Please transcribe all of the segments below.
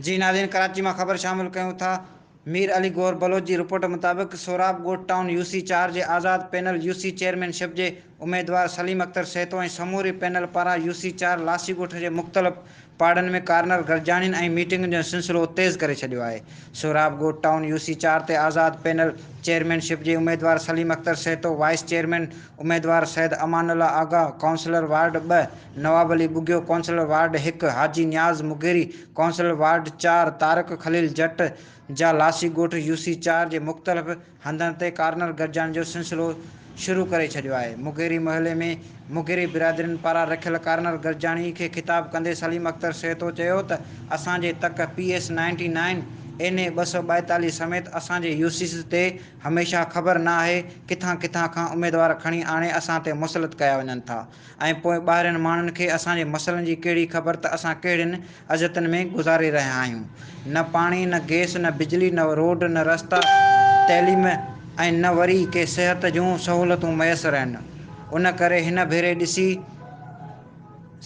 جي ناظرين ڪراچي مان خبر شامل ڪيون ٿا مير علي گوهر بلوچ جي رپورٽ مطابق سهراب ڳوٺ ٽائون يو سي چار جي آزاد panel U C chairmanship جي اميدوار سليم اختر سهتو ۽ سموري پينل پاران يو سي چار لاسي ڳوٺ جي مختلف پاڙن ۾ ڪارنر گڏجاڻين ۽ ميٽنگن جو سلسلو تيز ڪري ڇڏيو آهي. سهراب ڳوٺ ٽائون يو سي چار تي آزاد پينل چيئرمين شپ جي اميدوار سليم اختر سهتو، وائيس چيئرمين اميدوار سيد امان الله آغا، ڪائونسلر وارڊ ٻه نواب علي ٻگهيو، ڪائونسلر وارڊ هڪ حاجي نياز مغيري، ڪائونسلر وارڊ چار طارق خليل جٽ جا لاسي ڳوٺ يو سي چار جي مختلف هنڌن تي ڪارنر گڏجاڻي جو سلسلو شروع ڪري ڇڏيو آهي. مغيري محلي ۾ مغيري برادرين پاران رکيل ڪارنر گڏجاڻي کي خطاب ڪندي سليم اختر سهتو چيو ته اسان جي تڪ P S ninety nine, N A 242 سميت اسان جي يو سيز تي هميشه خبر نه آهي ڪٿان ڪٿان کان اميدوار کڻي آڻي اسان تي مسلط ڪيا وڃن ٿا ۽ پوء ٻاهرين ماڻهن کي اسان جي مسئلن جي ڪهڙي خبر ته اسان ڪهڙين اذيتن ۾ گذاري رهيا آهيون. نه پاڻي، نه گئس، نه بجلي، نه روڊ، نه رستا، تعليم ۽ نه وري ڪي صحت جون سهولتون ميسر آهن. ان ڪري هن ڀيري ڏسي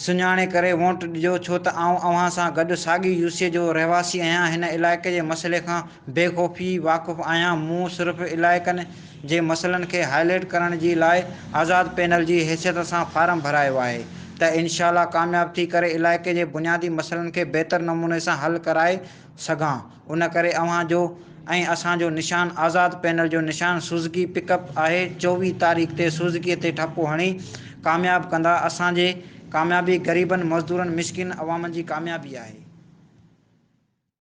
سڃاڻي ڪري وونٽ ڏجو ڇو ته آئون اوهان سان گڏ ساڳي يوسيء جو رهواسي آهيان هن علائقي جي مسئلي کان بي خوفي واقف آهيان مون صرف علائقن جي مسئلن کي هائلائيٽ ڪرڻ جي لاء آزاد پينل جي حيثيت سان فارم ڀرايو آهي ته انشاء الله ڪامياب ٿي ڪري علائقي جي بنيادي مسئلن کي بهتر نموني سان حل ڪرائي سگهان ان ڪري اوهان جو ۽ اسان جو نشان آزاد پينل جو نشان سوزڪي پڪ اپ آهي 24 تاريخ تي سوزڪي تي ٺپو هڻي ڪامياب ڪندا اسان جي ڪاميابي غريبن مزدورن مسڪين عوامن جي ڪاميابي آهي.